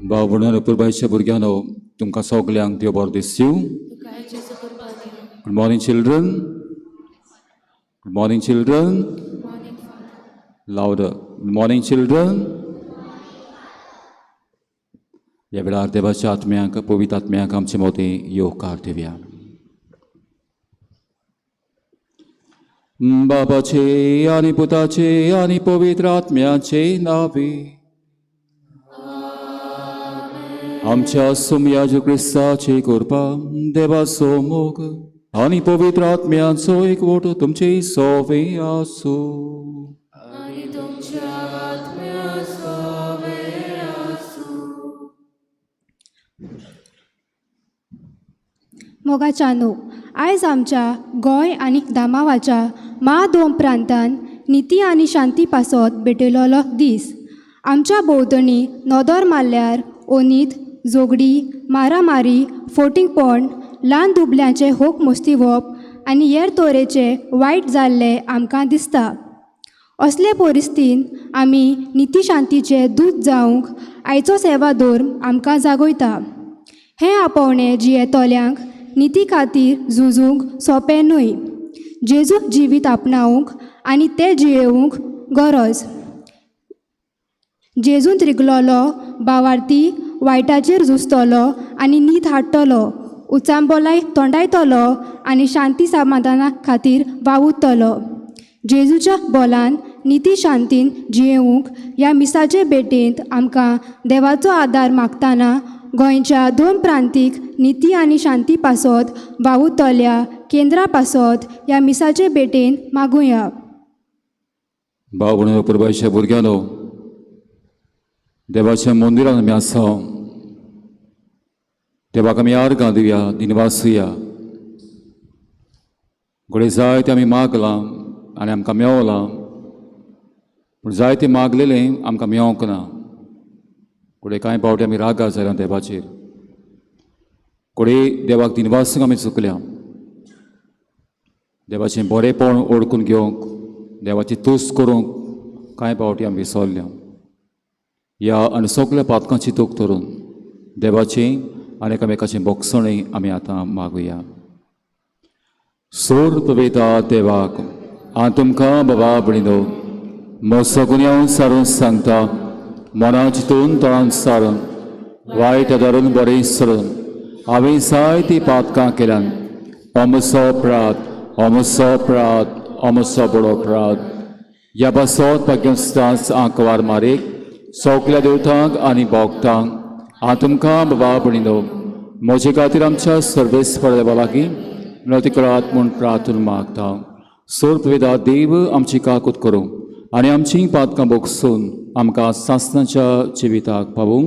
भाव भयणांनो पुरबायच्या भुरग्यांनो, तुमकां सगल्यांक देव बरो दिसूं. Good morning children. Good morning children. Louder. Good morning children. ह्या वेळार देवाच्या आत्म्यांक, पवित्र आत्म्यांक आमचे मोदें येवकार दिवया. बाबाचे आनी पुताचे आनी पवित्र आत्म्याचे नावे. आमच्या सोमयाजू क्रिस्ताची कृपा, देवाचो मोग आनी पवित्र आत्म्याचो एकवट तुमचे सोवे आसूं. मोगाच्यानो, आयज आमच्या गोंय आनी दामावाच्या मा दोन प्रांतान निती आनी शांती पासत भेटयलोलो दीस. आमच्या भोंवतणी नदर मारल्यार ओनीत, झगडी, मारामारी, फोटींगपण, ल्हान दुबल्यांचे होक मुस्तीवप आनी हेर तरेचे वायट जाल्ले आमकां दिसता. असले परिस्थितीन आमी निती शांतीचे दूत जावंक आयचो सेवा धर्म आमकां जागयता. हें आपोवणें जियेतल्यांक निती खातीर झुजूंक सोंपें न्हय. जेजू जिवीत आपणावंक आनी तें जियेवंक गरज. जेजून रिगलोलो बावार्थी वायटाचेर झुजतलो आनी नीत हाडटलो, उचांबोलाय तोंडायतलो आनी शांती समाधाना खातीर वावुरतलो. जेजूच्या बोलान निती शांतीन जियेवंक ह्या मिसाचे भेटेंत आमकां देवाचो आदार मागतना गोंयच्या दोन प्रांतीक निती आनी शांती पासत वावुरतल्या केंद्रा पासत ह्या मिसाचे भेटेन मागुया. भाव भयणींनो, पुरबायच्या भुरग्यांनो, देवाच्या मंदिरान आमी आसा. देवाक आमी आर्गां दिवया, दिनवासुया. घडये जायतें आमी मागलां आनी आमकां मेवलां, पूण जायतें मागलेलें आमकां मेवंक ना. घडये कांय फावटी आमी रागार जाल्या देवाचेर, घडये देवाक दिनवासूंक आमी चुकल्या. देवाचें बरेंपण ओळखून घेवंक, देवाची तुस्त करूंक कांय फावटी आमी विसरल्या. ह्या आनी सगल्या पातकांची तूक धरून देवाचें आनी एकामेकाचें बोगसणें आमी आतां मागुया. सोर पविता देवाक हांव तुमकां बाबा भयणीनो म्हजो गुन्यांव सारून सांगता, मना चिंतून तोंडान सारून वायट धरून बरें सरून हांवें जायतीं पातकां केल्यान. अमसो अपराध, अमसो अपराध, अमसो बडो अपराध. ह्या पासत भाग्यस्तांच आंकवार मारीक सगल्या देवतांक आनी भोगतांक हांव तुमकां बाबा भयणीनो म्हजे खातीर आमच्या सर्वेस्पर देवा लागीं विनवती करात म्हूण प्रार्थना मागता. सोर्पवेदा देव आमची काकूत करूं आनी आमची पातकां बोगसून आमकां सासणाच्या जिविताक पावूं.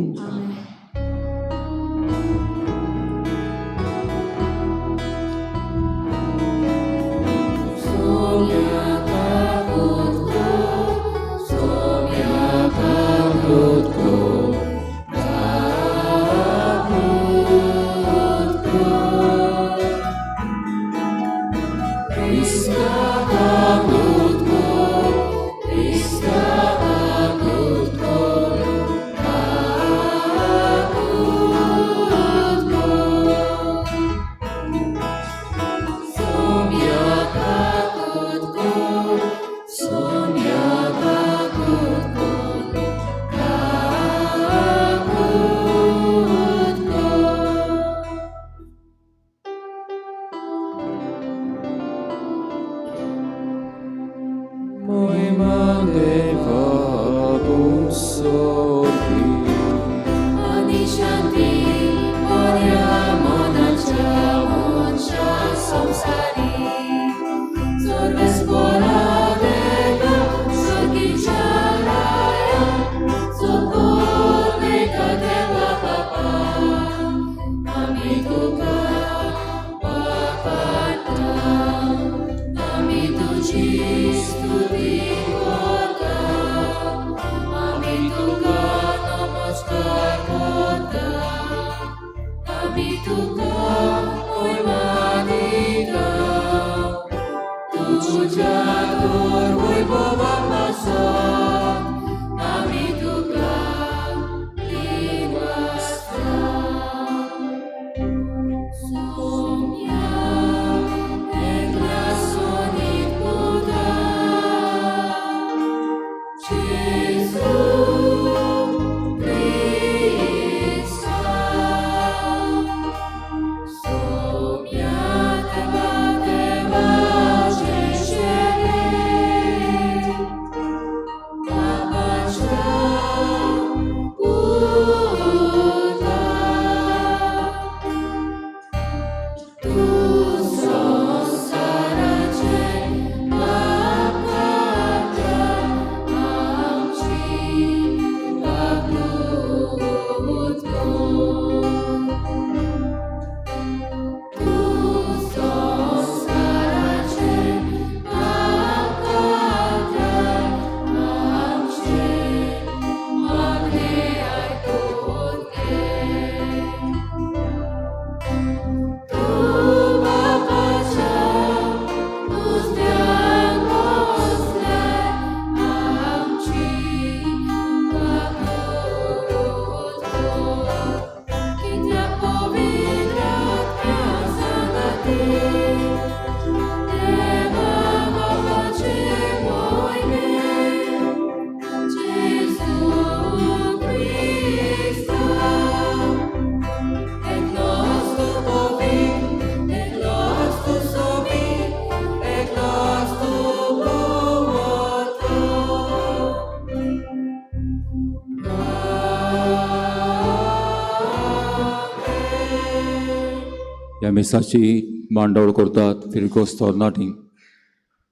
ह्या मिसाची मांडावळ करतात फिरगोस तरणाटी.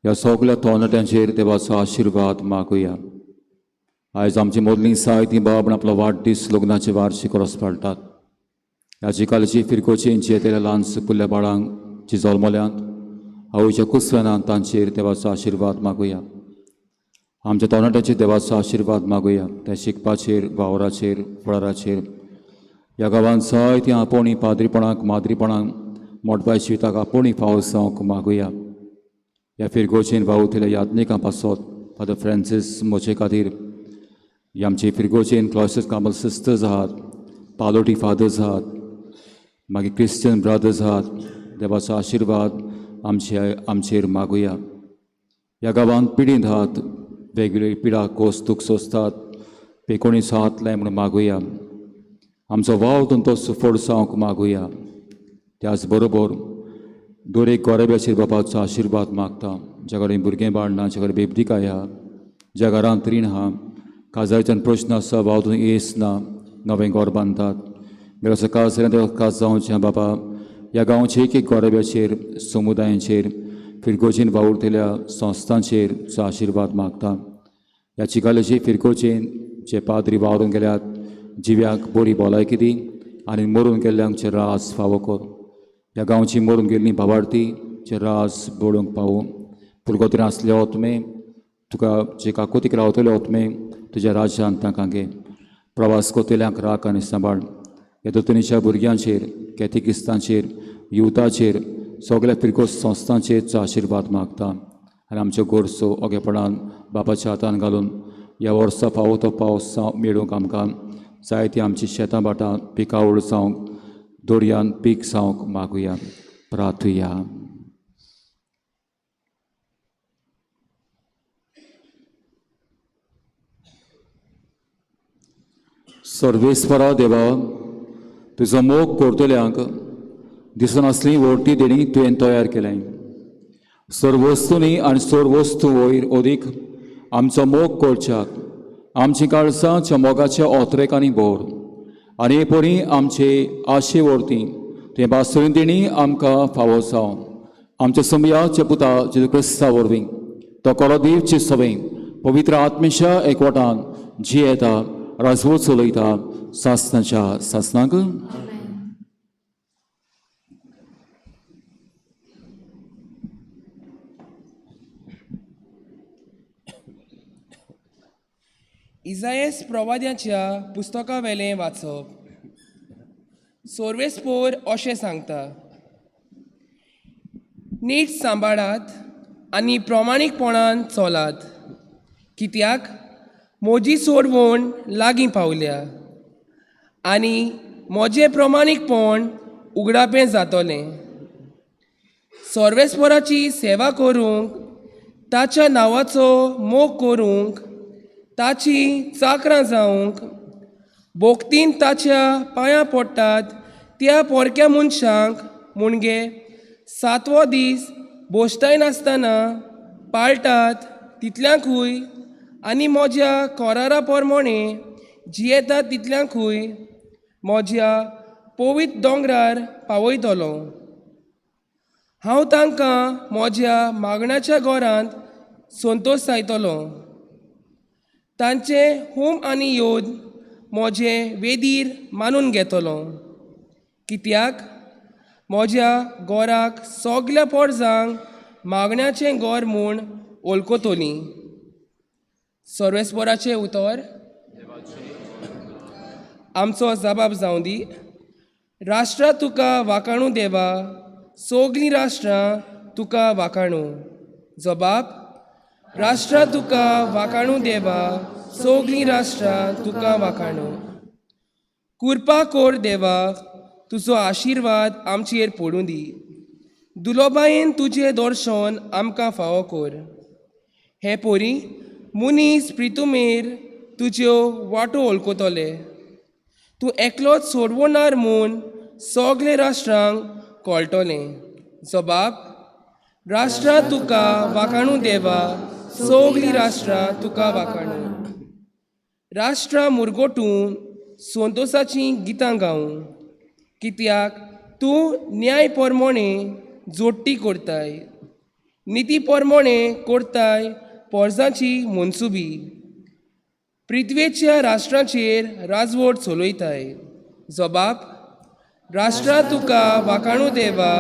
ह्या सगळ्या तरणाट्यांचेर देवाचो आशिर्वाद मागुया. आयज आमची मदलीं जायतीं बाब आपलो वाडदीस लग्नाचे वार्षिक रोस पाळटात. ह्या जिकालची फिरगोची जियेतल्या ल्हान सुपुल्ल्या बाळांक जी जल्मल्यांत आवयच्या कुसवेनान तांचेर देवाचो आशिर्वाद मागुया. आमच्या तरणाट्यांचेर देवाचो आशिर्वाद मागुया. त्या शिकपाचेर, वावराचेर, फुडाराचेर. ह्या गांवांत जायतीं आपोवणी पाद्रीपणाक, माद्रीपणाक, मोटबाय जिविताक आपोवणी फावो जावंक मागुया. ह्या फिरगोचेन वावुरतल्या याज्ञिकां पासत फादर फ्रांसीस मोचे खातीर, ही आमची फिरगोचेन क्लॉयस्टर्स कार्मल सिस्टर्स आहात, पालोटी फादर्स आहात, मागीर क्रिस्टियन ब्रदर्स आहात, देवाचो आशिर्वाद आमचेर मागुया. ह्या गांवांत पिडींत आहात, वेगवेगळी पिडा कोस दूख सोंसतात, पेकोणीस हात लाय म्हणून मागुया. आमचो वाव तो सुफोड जावंक मागुया. त्याच बरोबर दर एक गोरेब्याचेर बापाचो आशिर्वाद मागता. ज्या कडेन भुरगें बाळ ना, ज्या कडेन बेबदिकाय आहा, ज्या घरांत रीण आहा, काजाराच्यान प्रश्न आसा, वावतून येस ना, नवें घर बांदतात, घराचो काज जाल्यार काज जावचें बाबा. ह्या गांवचे एक एक गोरेब्याचेर, समुदायांचेर, फिरगोजीन वावुरतल्या संस्थांचेर आशिर्वाद मागता. ह्या चिकालेची फिरगोजीन जे पाद्री वावरून गेल्यात, जिव्याक बरी भलायकी दी आनी मरून गेल्ल्यांचे रास फावो कर. ह्या गांवची मरून गेल्ली भावार्थी जे रास बळोवंक पावूं. पुरगोतीन आसले ओतमे तुका जे काकोतीक रावतले ओतमे तुज्या राज्यान तांकां घे. प्रवास कोतल्यांक राख आनी सांबाळ. ह्या दोतोनीच्या भुरग्यांचेर, कॅथेकिस्तांचेर, युवताचेर, सगळ्या फिरगोज संस्थांचेर आशिर्वाद मागता. आनी आमच्यो गोरसो ओगेपणान बापाच्या हातान घालून ह्या वर्सा फावो तो पावस मेळूंक आमकां जायती आमची शेतां भाटां पिकावळ जावंक, दर्यान पीक जावंक मागुया. प्रार्थुया. सर्वेस्परा देवा, तुजो मोग करतल्यांक दिसनासली व्हडटी देणी तुवें तयार केलें. सर्वस्तुनी आनी सर्वस्तू वयर अदीक आमचो मोग करच्याक आमची काळसां मोगाच्या ओतरेकांनी भर आनी हे परी आमचे आशे वरती तुवें बासुरी देणी आमकां फावो जावं. आमच्या समयाच्या पुता जेजू क्रिस्ता वरवीं तो कोरोदेवचे सवय पवित्र आत्मेच्या एकवटान जियेता, राजवट चलयता सासनाच्या सासनाक. इजायस प्रवाद्याच्या पुस्तकावेलें वाचप. सोर्वेस्पोर अशें सांगता, नीट सांबाळात आनी प्रमाणीकपणान चलात, कित्याक म्हजी सोडवण लागीं पावल्या आनी म्हजें प्रमाणीकपण उगडापें जातलें. सोर्वेस्वराची सेवा करूंक, ताच्या नांवाचो मोग करूंक, ताची चाकरां जावंक, भोक्तीन ताच्या पांयां पडटात त्या पोरक्या मनशांक मुणगे सातवो दीस भोश्टाय नासतना पाळटात तितल्यांकूय आनी म्हज्या कोरारा पोरमोणे जियेतात तितल्यांकूय म्हज्या पवित्र दोंगरार पावयतलो. हांव तांकां म्हज्या मागण्याच्या घरांत संतोश जायतलो. तांचे होम आनी योद म्हजे वेदीर मानून घेतलो, कित्याक म्हज्या घराक सगल्या पोरजांक मागण्याचें घर म्हूण वळखतलीं. सर्वेस्वराचें उतर आमचो जबाब जावं दी. राष्ट्रां तुका वाखाणू देवा, सगलीं राष्ट्रां तुका वाखाणू. जबाब, राष्ट्रां तुका वाखाणू देवा, सगलीं राष्ट्रां तुका वाखाणू. कृपा कोर देवा, तुजो आशिर्वाद आमचेर पडूं दी. दुलोबायेन तुजें दर्शन आमकां फावो कर. हे पोरी मनीस प्रितुमेर तुज्यो वाटो वळखतले. तूं एकलोच सोडवणार म्हूण सगळे राष्ट्रांक कळटलें. जबाब, राष्ट्रां तुका वाखाणू देवा, सगलीं राष्ट्रां तुका वाखाणू. राष्ट्रां मुरगोटून संतोसाचीं गितां गावूं, कित्याक तूं न्याय परमोणे जोडटी करताय, निती परमोणे करताय पोरजांची मनसुबी. पृथ्वेच्या राष्ट्रांचेर राजवट चलयताय. जबाब, राष्ट्रां तुका वाखाणू देवा,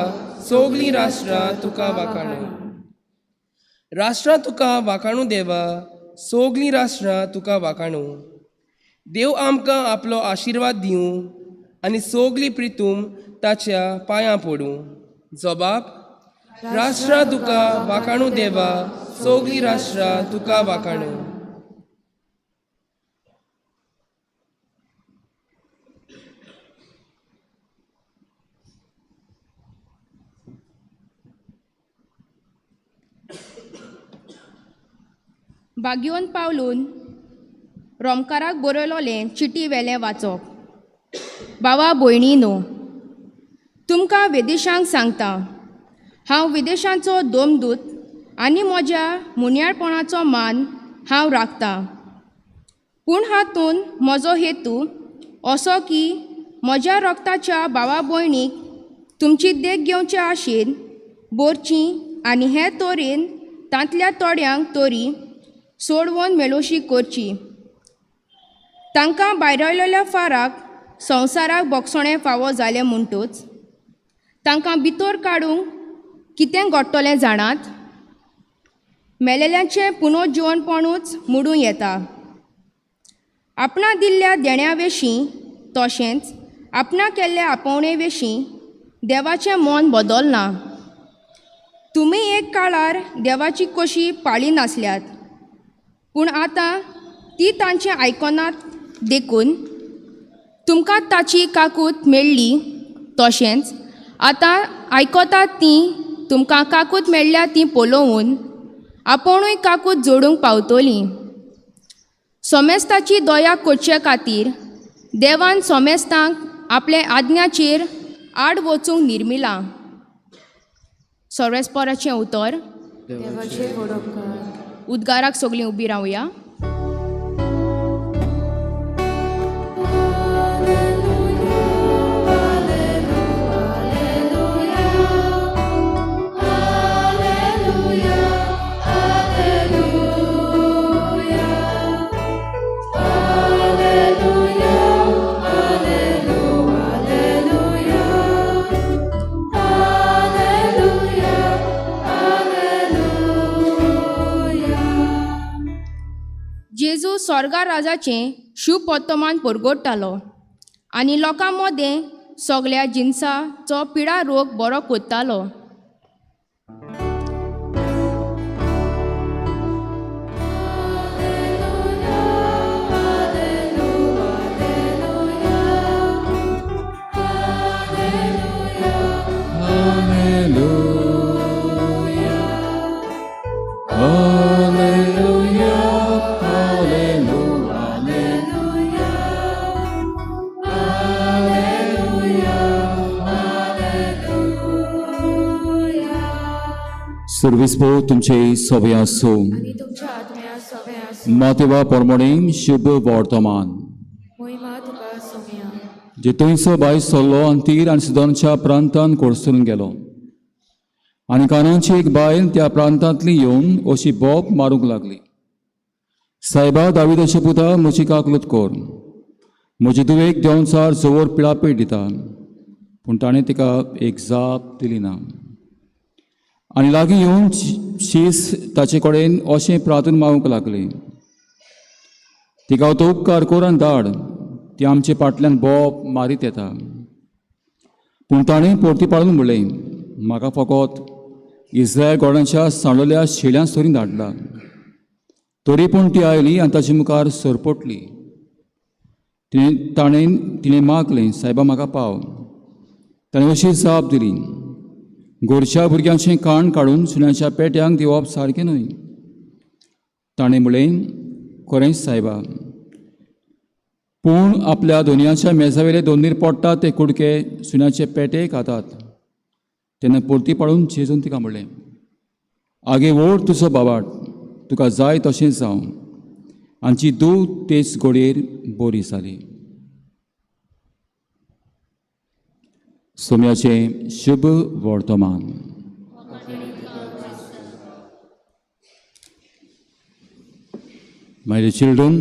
सगलीं राष्ट्रां तुका वाखाणू. राष्ट्रां तुका वाखाणू देवा, सगलीं राष्ट्रां तुका वाखाणू. देव आमकां आपलो आशिर्वाद दिवं आनी सगली प्रितूम ताच्या पांयां पडूं. जबाब, राष्ट्रां तुका वाखाणू देवा, सगलीं राष्ट्रां तुका वाखाणू. बागयोन पावलून रोमकाराक बरयलोलें चिटी वेलें वाचप. बाबा भयणी न्हू, तुमकां विदेशांक सांगता, हांव विदेशांचो दोमदूत आनी म्हज्या मुनियाळपणाचो मान हांव राखतां. पूण हातून म्हजो हेतू असो की म्हज्या रक्ताच्या भावा भयणीक तुमची देख घेवचे आशेन बोरची आनी हे तरेन तांतल्या थोड्यांक तरी सोडवून मेलोशी करची. तांकां भायरायलेल्या फाराक संवसाराक बोगसणें फावो जालें म्हणटूच तांकां भितर काडूंक कितें घडटलें जाणात? मेलेल्यांचें पुनर्जिवनपणूच मोडूं येता. आपणा दिल्ल्या देण्या विशीं तशेंच आपणा केल्ल्या आपोवणे विशीं देवाचें मन बदलना. तुमी एक काळार देवाची कशी पाळी नासल्यात, पूण आतां ती तांचें आयकनात देखून तुमकां ताची काकूत मेळ्ळी. तशेंच आतां आयकतात ती तुमकां काकूत मेळ्ळ्या ती पळोवन आपुणूय काकूत जोडूंक पावतलीं. सोमेस्ताची दया करचे खातीर देवान सोमेस्तांक आपले आज्ञाचेर आड वचूंक निर्मिलां. सर्वेस्पराचें उतर. उद्गाराक सगळीं उबी रावया. जेजू स्वर्गा राजाचें शुभ वर्तमान परगटतालो आनी लोकां मदें सगळ्या जिनसाचो पिडा रोग बरो कोत्तालो. Alleluia, Alleluia, Service भोव तुमचे सवे आसूं. आनी तुमच्या आत्म्या सवे आसूं. मातेवा परमणें शुभ वर्तमान. मोहिमा तुका सोम्या. जे थंयसो भायर सरलो आनी तीर आनी सिदोनच्या प्रांतान कोडसून गेलो आनी कानाची एक बायल त्या प्रांतांतली येवन अशी बोब मारूंक लागली, सायबा दाविदाचे पुता, म्हजी काकलूत कर, म्हजे धुवेक देंवचार जोर पिळापीळ दिता. पूण ताणें तिका एक जाप दिली ना. आनी लागीं येवन शीस ताचे कडेन अशें प्रार्थना मागूंक लागली, तिका तो उपकार कर आनी धाड, ती आमचे फाटल्यान बोब मारीत येता. पूण ताणें परती पाळून म्हणलें, म्हाका फकत इस्रायल गोडांच्या सांडलेल्या शेळ्यां सरीं धाडला. तरी पूण ती आयली आनी ताचे मुखार सरपटली. तिणें ताणें तिणें मागलें, सायबा म्हाका पाव. ताणें अशी जाप दिली, गोरच्या भुरग्यांचें काण काडून सुण्याच्या पेट्यांक दिवप सारकें न्हय. ताणें म्हणलें, खरेंच सायबा, पूण आपल्या दोनयाच्या मेजावेले दोनीर पडटा ते कुडके सुण्याचे पेटे खातात. तेन्ना परती पाळून जेजून तिका म्हणलें, आगे ओड तुजो बाबाट, तुका जाय तशें जावं. आमची धूव तेच घडयेर बरी जाली. सोम्याचें शुभ वर्तमान. My dear children,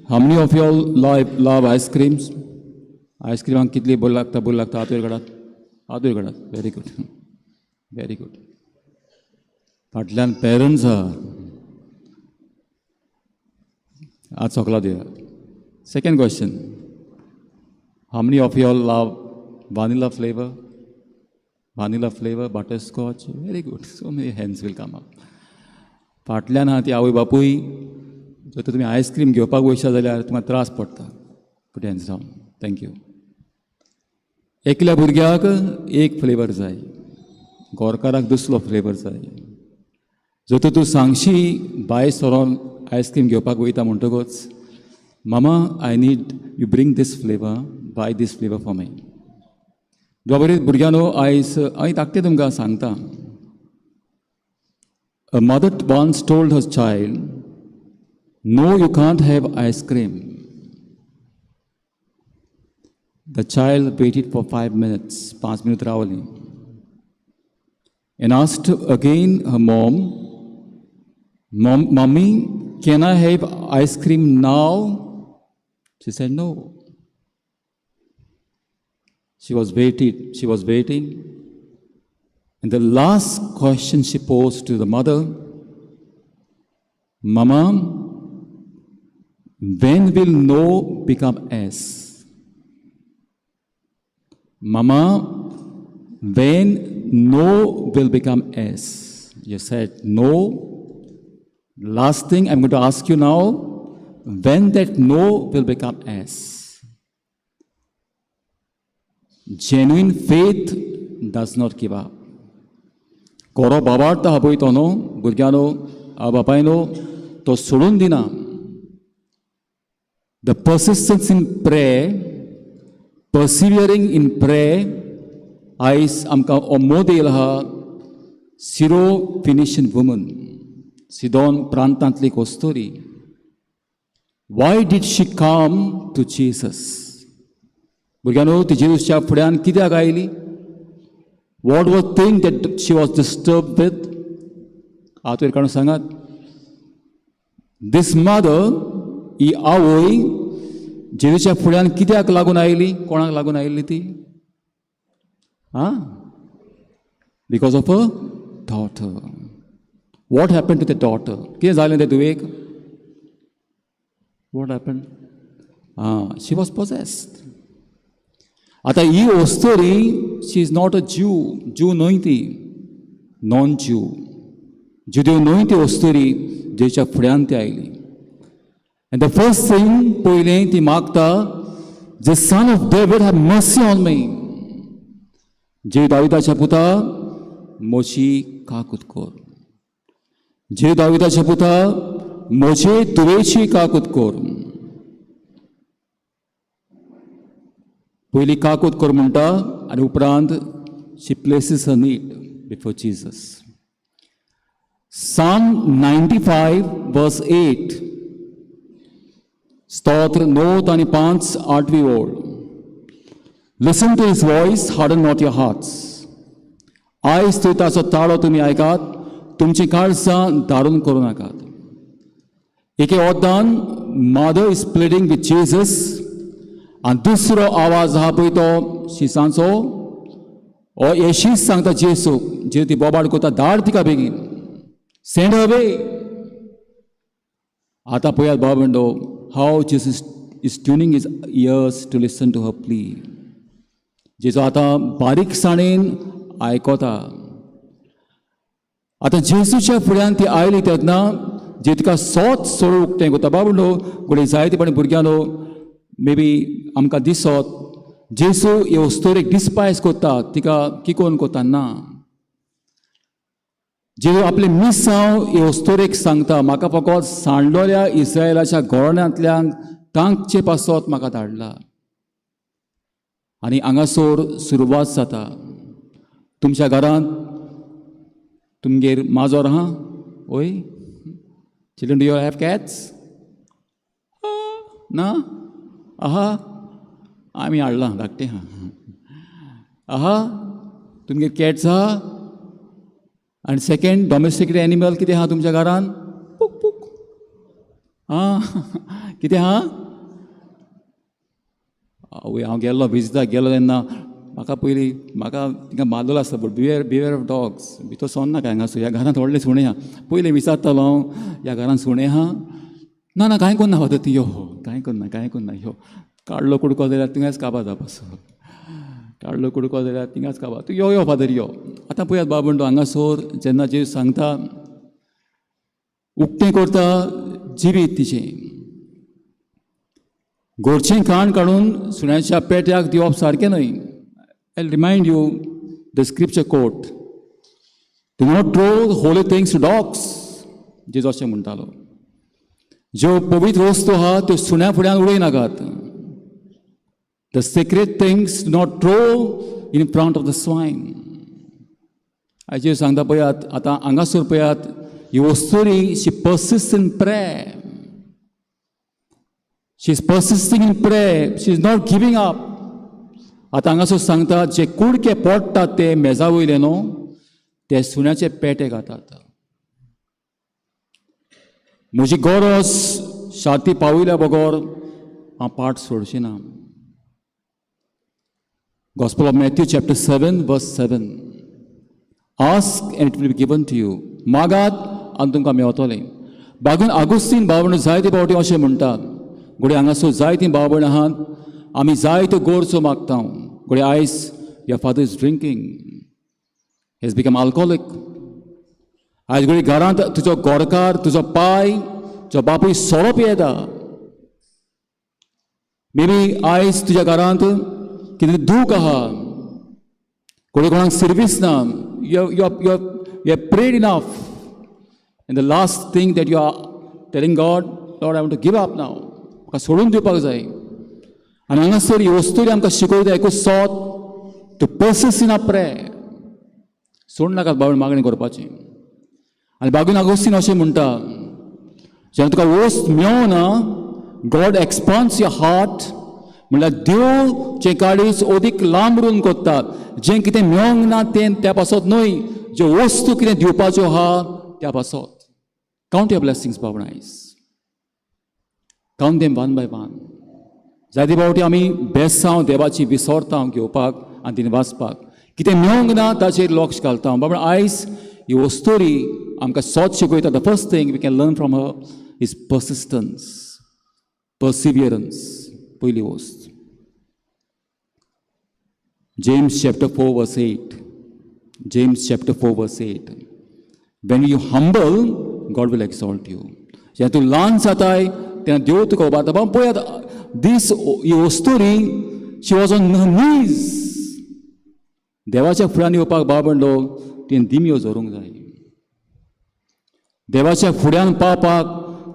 how many of you all love ice creams? Ice cream कितली बरी लागता, बरी लागता? हात वयर काडात, हात वयर काडात. Very good, very good. फाटल्यान पेरंट्स आहा. आज सोकला दिया. Second question, how many of you all love vanilla flavour? Vanilla flavour, butterscotch. Very good. So many hands will come up. फाटल्यान आहा ती आवय बापूय, जर तुमी आयस्क्रीम घेवपाक वयशा जाल्यार तुमकां त्रास पडटा. Put hands down. Thank you. एकल्या भुरग्याक एक फ्लेवर जाय, गोरकाराक दुसरो फ्लेवर जाय. जर तूं सांगशी भायर सरोन आयस्क्रीम घेवपाक वयता म्हणटकच, मामा I need you bring this flavour, buy this flavour for me. बरें भुरग्यांनो, आयज हांव धाकटें तुमकां सांगता. A mother once told her child, "No, you can't have ice cream." The child waited for 5 minutes, 5 minutes रावली, and asked again her mom, "Mom, Mommy, can I have ice cream now?" She said, "No." She was waiting, she was waiting. And the last question she posed to the mother, "Mama, when will no become S? Mama, when no will become S?" You said no. Last thing I'm going to ask you now, when that no will become S? Genuine faith does not give up. कोरो बाबार्थ आहा पळय तो न्हू भुरग्यांनो, आ बापायनो, तो सोडून दिना. The persistence in prayer, persevering in prayer. आयज आमकां हो मोदेल आहा, सिरो फिनिशियन वुमन, सिदोन प्रांतांतली कोस्तोरी. Why did she come to Jesus? भुरग्यांनो, ती जेजूच्या फुड्यान कित्याक आयली? What was thing that she was disturb with? हात वयर काडून सांगात. दीस मदर, ही आवय जेजूच्या फुड्यान कित्याक लागून आयली? कोणाक लागून आयिल्ली ती? आं, because of a daughter. What happen to the daughter? कितें जालें ते धुवेक? What happen? आं, she was possessed. आतां ही अस्तोरी, she is not a Jew. Jew न्हय ती, नॉन ज्यू, जुदेव न्हय ती अस्तोरी जेच्या फुड्यान ती आयली. एंड the first thing, पयलें ती मागता, "The Son of David, have mercy on me." जे दाविदाच्या पुता, म्हजी काकूत कर. जे दाविदाच्या पुता, म्हजे तुवेची काकूत कर. पयली काकूत कर म्हणटा आनी उपरांत she places her need before Jesus. Psalm 95 verse 8, स्तोत्र 95, आठवी ओळ. "Listen to His voice, harden not your hearts." आयज थंय ताचो ताळो तुमी आयकात, तुमचीं काळजां दारून करूं नाकात. एके ओद्दान mother is pleading with Jesus आनी दुसरो आवाज आहा पळय तो शिसांचो. हो हे शीस सांगता जेसूक, जे ती बोबाड करता, धाड तिका बेगीन, send away. आतां पळयात भाव भयणो, how Jesus is tuning His ears to listen to her plea. जेजू आतां बारीकसाणेन आयकता. आतां जेजूच्या फुड्यान ती आयली तेन्ना जे तिका सोत सोड उक्तें करता. बाबडो घडये जायते पण भुरग्यांनो, मे बी आमकां दिसत जेजू हे अस्तोरेक डिस्पायज करता, तिका किकोन करता. ना, जेजू आपले मिसांव हे अस्तोरेक सांगता, म्हाका फकत सांडलोल्या इस्रायलाच्या घोरण्यांतल्यान तांचे पासत म्हाका धाडला. आनी हांगासर सुरवात जाता. तुमच्या घरांत तुमगेर माजोर आहा? ओय children, do you have cats? ना? आहा, आमी हाडलां, धाकटें आहा. आहा, तुमगेर कॅट्स आहा? आनी सेकंड डॉमेस्टिक एनिमल कितें आहा तुमच्या घरान? पुक पुक. आं, कितें आहा? आवय, हांव गेल्लो विजिटाक गेलो तेन्ना म्हाका पयलीं म्हाका थिंगा मारलेलो आसता. But beware, beware of dogs. भितर सोन नाका. हांगासर ह्या घरांत व्हडलें सुणें आहा. पयलीं विचारतालो हांव, ह्या घरांत सुणें आहा? ना ना, कांय कोन्ना फादर, ती यो, कांय कोन्ना, कांय कोन्ना, यो. काडलो कुडको जाल्यार थिंगाच काबार जावपाचो. काडलो कुडको जाल्यार थिंगाच काबार. तूं यो, यो फादर, यो. आतां पळयात बाबा म्हणटा, हांगासर जेन्ना जेजू सांगता, उक्तें करता जिवीत तिचें. घरचें खाण काडून सुण्याच्या पेट्याक दिवप सारकें न्हय. I remind you the scripture quote, "Do not throw holy things to dogs." जेजू अशें म्हणटालो, ज्यो पवित्र वस्तू आहा त्यो सुण्या फुड्यान उडय नाकात. The sacred things not throw in front of the swine. आयज सांगता पळयात, आतां हांगासर पळयात, ही वस्तुरी, she persist in prayer. She is persisting in prayer. She is not giving up. आतां हांगासर सांगता, जे कुडके पडटात ते मेजा वयले न्हू, ते सुण्याचे पेटे घातात. म्हजी गरज शाती पावयल्या बगर हांव पाट सोडची ना. Gospel of Matthew chapter 7 verse 7. "Ask and it will be given to you." मागात आनी तुमकां मेवतलें. बागून आगुस्तीन भाव जायते फावटी अशें म्हणटा, घडये हांगासर जायतीं भाव भयण आहात, आमी जायत्यो गरजो मागता. घडये आयज your father is drinking, has become alcoholic. आयज घडये घरांत तुजो गोरकार, तुजो पाय, तुजो बापूय सोरो पियेता. मे बी आयज तुज्या घरांत कितें दूख आहा, कोणी कोणाक सर्वीस ना. You you you prayed enough and the last thing that you are telling God, "Lord, I want to give up now. म्हाका सोडून दिवपाक जाय." आनी हांगासर ही वस्तुरी आमकां शिकयता एकूच सोत, to persist in a prayer. सोड नाकात बाबा मागणी करपाची. आनी बागून आगोस्तीन अशें म्हणटा, जेन्ना तुका वस्त मेळना, God expands your heart. म्हणल्यार देव जें काळीज अदीक लांबरून कोत्ता, जें कितें मेळोंक ना तें त्या पासत न्हय, ज्यो वस्तू कितें दिवपाच्यो आहा त्या पासत. Count your blessings बाबा आयज. Count them one by one. जायते फावटी आमी बेसांव देवाची विसरता घेवपाक आनी तिणें वाचपाक. कितें मेळोंक ना ताचेर लक्ष घालता. बाबा, आयज ही वस्तोरी आमकां सोत शिकयता. The first thing we can learn from her is persistence, perseverance. पयली वस्त. James chapter 4 verse 8. James chapter 4 verse 8. When you humble, God will exalt you. जेन्ना तूं ल्हान जाताय तेन्ना देव तुका उबारता. बाबा पळयात, दीस ही वस्तुरी, she was on knees. देवाच्या फुड्यान येवपाक बाबा म्हणलो तुवें दिमयो झरोवंक जाय. देवाच्या फुड्यान पावपाक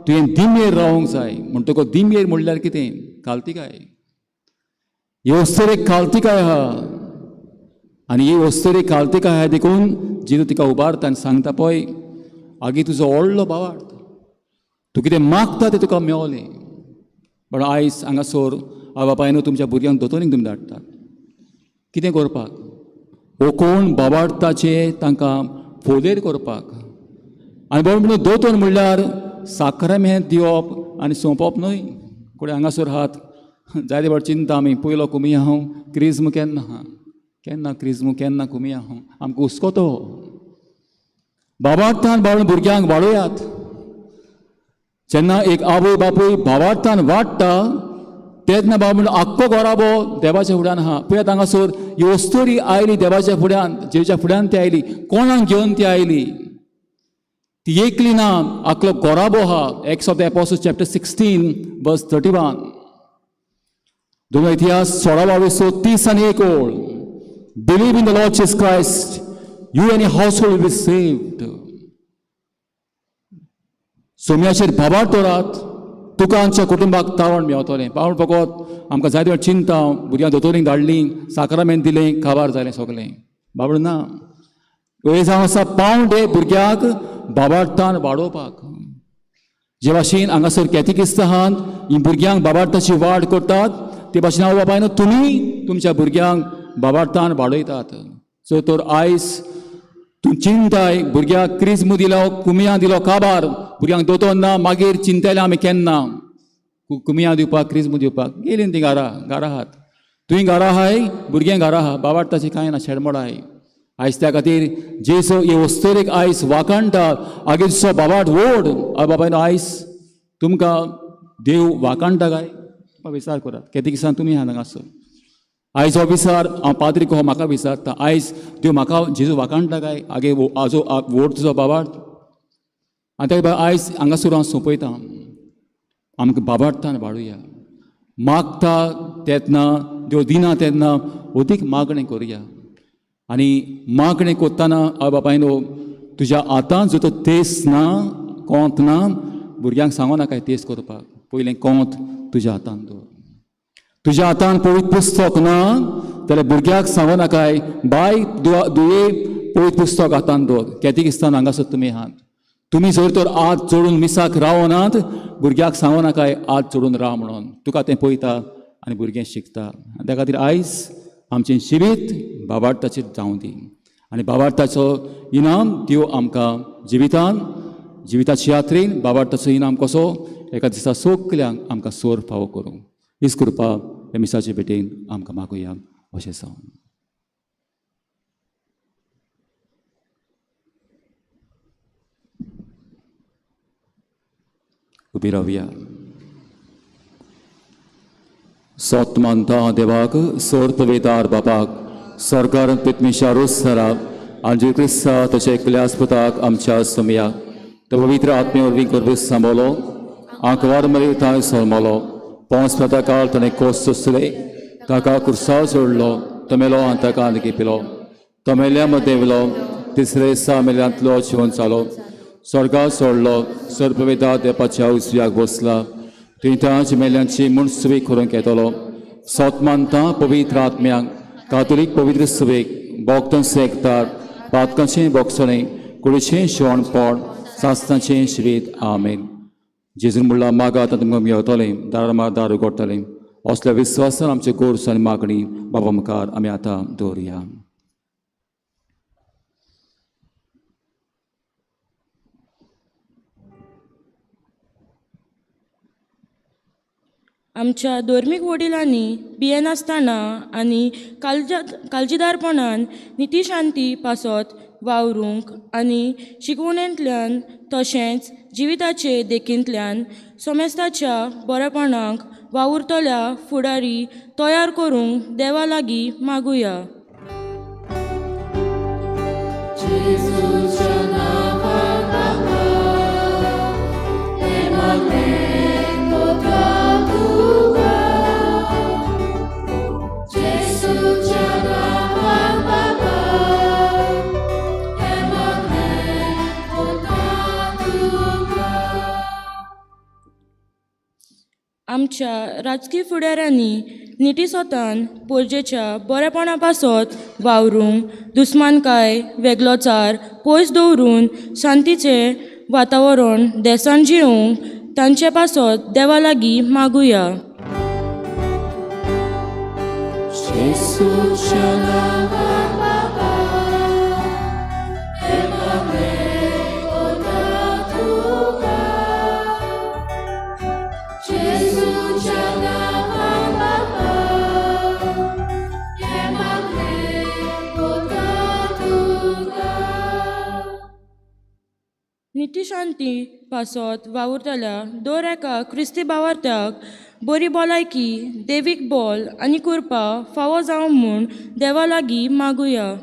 तुवें दिमयेर रावंक जाय. म्हणटकच दिमयेर म्हणल्यार कितें? खालतिकाय. ही वस्तुरेक खालतिकाय आहा आनी ही वस्तुरेक खालतिकाय आहा देखून जेजू तिका उबारता आनी सांगता, पळय आगे तुजो व्हडलो भावार्थ, तूं कितें मागता तें तुका मेवलें. पण आयज हांगासर आवय बापायन तुमच्या भुरग्यांक दोतोरीक तुमी धाडटात कितें करपाक? हो कोण बाबार्थाचे तांकां फोलेर करपाक. आनी बाबा म्हणून दोतोर म्हणल्यार साकरामेंत दिवप आनी सोंपप न्हय. कोणे हांगासर हात जायते फावट चिंता आमी पयलो कुमियांव क्रिज्म केन्ना आहा, केन्ना क्रिज्म केन्ना कुमियांव, आमकां हुस्को. बाबार्थान बाबा भुरग्यांक वाडोयात. जेन्ना एक आवय बापूय भावार्थान वाडटा तेन्ना बाबा म्हणून आख्खो घराबो देवाच्या फुड्यान आहा. पळयात हांगासर ही वस्तुरी आयली देवाच्या फुड्यान, जेच्या फुड्यान ती आयली. कोणाक घेवन ती आयली? ती एकली ना, आखलो घराबो आहा. Acts of the Apostles chapter 16 verse 31. दोन इतिहास 16 22 31 ओळ. Believe in the Lord Jesus Christ, you and your household will be saved. सोम्याचेर भावार्थ दवरात, तुका आमच्या कुटुंबाक तावण मेवतलें. पावण फकत आमकां जायते वेळ चिंता, भुरग्यांक दोतोरीक धाडलीं, साकरामेंत दिलें, काबार जालें सगलें. बाबड ना, हे जावन आसा पावंडे भुरग्याक बाबार्थान वाडोवपाक. जे भाशेन हांगासर कॅथेकिस्त आहात, ही भुरग्यांक बाबार्थाची वाड करतात, ते भाशेन आवय बापायन तुमी तुमच्या भुरग्यांक बाबार्थान वाडयतात. सो तर आयज तूं चिंताय भुरग्याक क्रिज्म दिलो, कुमिया दिलो, काबार भुरग्यांक दोतोर ना, मागीर चिंतले आमी केन्ना कुमिया दिवपाक क्रिज्म दिवपाक गेलीं तीं घरा घरा आहात. तुवें घरा आहाय, भुरगें घरा आहा, बाबार्थाची कांय ना, शेडमोड आहाय. आयज त्या खातीर जेजू हे वस्तुरेक आयज वाखाणटा, आगे तुजो बाबाट व्हड. आवय बापायन आयज तुमकां देव वाखाणटा काय? विचार करात. कॅथेकिसान तुमी आहा हांगासर. आयज हो विचार हांव पाद्री हो म्हाका विचारता, आयज देव म्हाका जेजू वाखाणटा काय? आगे आजो व्हड तुजो बाबाट. आनी त्या भायर आयज हांगासर हांव सोंपयता, आमकां बाबार्थान वाडुया. मागता तेन्ना देव दिना तेन्ना अदीक मागणें करुया. आनी मागणें करतना आवय बापायनो तुज्या हातान जर तर तेस ना, कोंत ना, भुरग्यांक सांगो नाका तेस करपाक. पयलें कोंत तुज्या हातान दवर. तुज्या हातान पवित्र पुस्तक ना जाल्यार भुरग्याक सांगो नाकाय बाय दुये पवित्र पुस्तक हातान दवर. कॅथेकिस्तान हांगासर तुमी आहात, तुमी जर तर हात जोडून मिसाक रावनात, भुरग्याक सांगो नाकाय हात जोडून राव म्हणून. तुका तें पळयता आनी भुरगें शिकता. त्या खातीर आयज आमचें जिवीत बाबार्थाचेर जावं दी आनी बाबार्थाचो इनाम देव आमकां जिवितान जिविताची यात्रेन बाबार्थाचो इनाम कसो एका दिसा सगल्यांक आमकां सोर फावो करूं. हीच कृपा ह्या मिसाचे भेटेन आमकां मागुया अशें जावं. उबी रावया. सोत मानता देवाक, सोर पवितार बापाक, सरकार पितमिशा रोसरा आनी क्रिस्ता तशें एकल्या पुताक आमच्या सोमया तो पवित्र आत्मे वरवीं करबीस सांबलो, आंकवार मरे थंय सोलमलो, पोंस काळ ताणें कोस सोंसले, ताका कुर्साव सोडलो, तो मेलो आनी ताका आनी पिलो, तो मेल्या मदें वयलो तिसरे दिसा मेल्यांतलो जिवन जालो, स्वर्गा सोडलो, सर्पवेदा देपाच्या उजव्याक बसला, थंय तांच मेल्यांची म्हूण सुवी करूंक येतलो. सोत मानता पवित्र आत्म्यांक, कातोलीक पवित्र सुवेक, बोगतां सेकतार, पातकांचें बोगसणें, कुडीचें शेवणपण, सासणाचें शिवीत. आमेन. जेजून म्हणलां, मागात आतां तुमकां मेवतलें, दारार मार दार उगडटलें. असल्या विस्वासान आमचे गोर्स आनी मागणी बाबा मुखार आमी आतां दवरुया. आमच्या धर्मीक वडिलांनी भियेनासतना आनी काळजीदारपणान निती शांती पासत वावरूंक आनी शिकवणेंतल्यान तशेंच जिविताचे देखींतल्यान समेस्ताच्या बरेपणाक वावुरतल्या फुडारी तयार करूंक देवा लागीं मागुया. आमच्या राजकी फुडाऱ्यांनी नितीसोतान पोरजेच्या बरेपणा पासत वावरूंक दुस्मानकाय वेगळोचार पयस दवरून शांतीचें वातावरण देसान जियोवंक तांचे पासत देवा लागीं मागुया. निती शांती पासत वावुरतल्या दर एका क्रिस्ती भावार्थ्याक बरी भलायकी देवीक बोल आनी कृपा फावो जावं म्हूण देवा लागीं मागुया.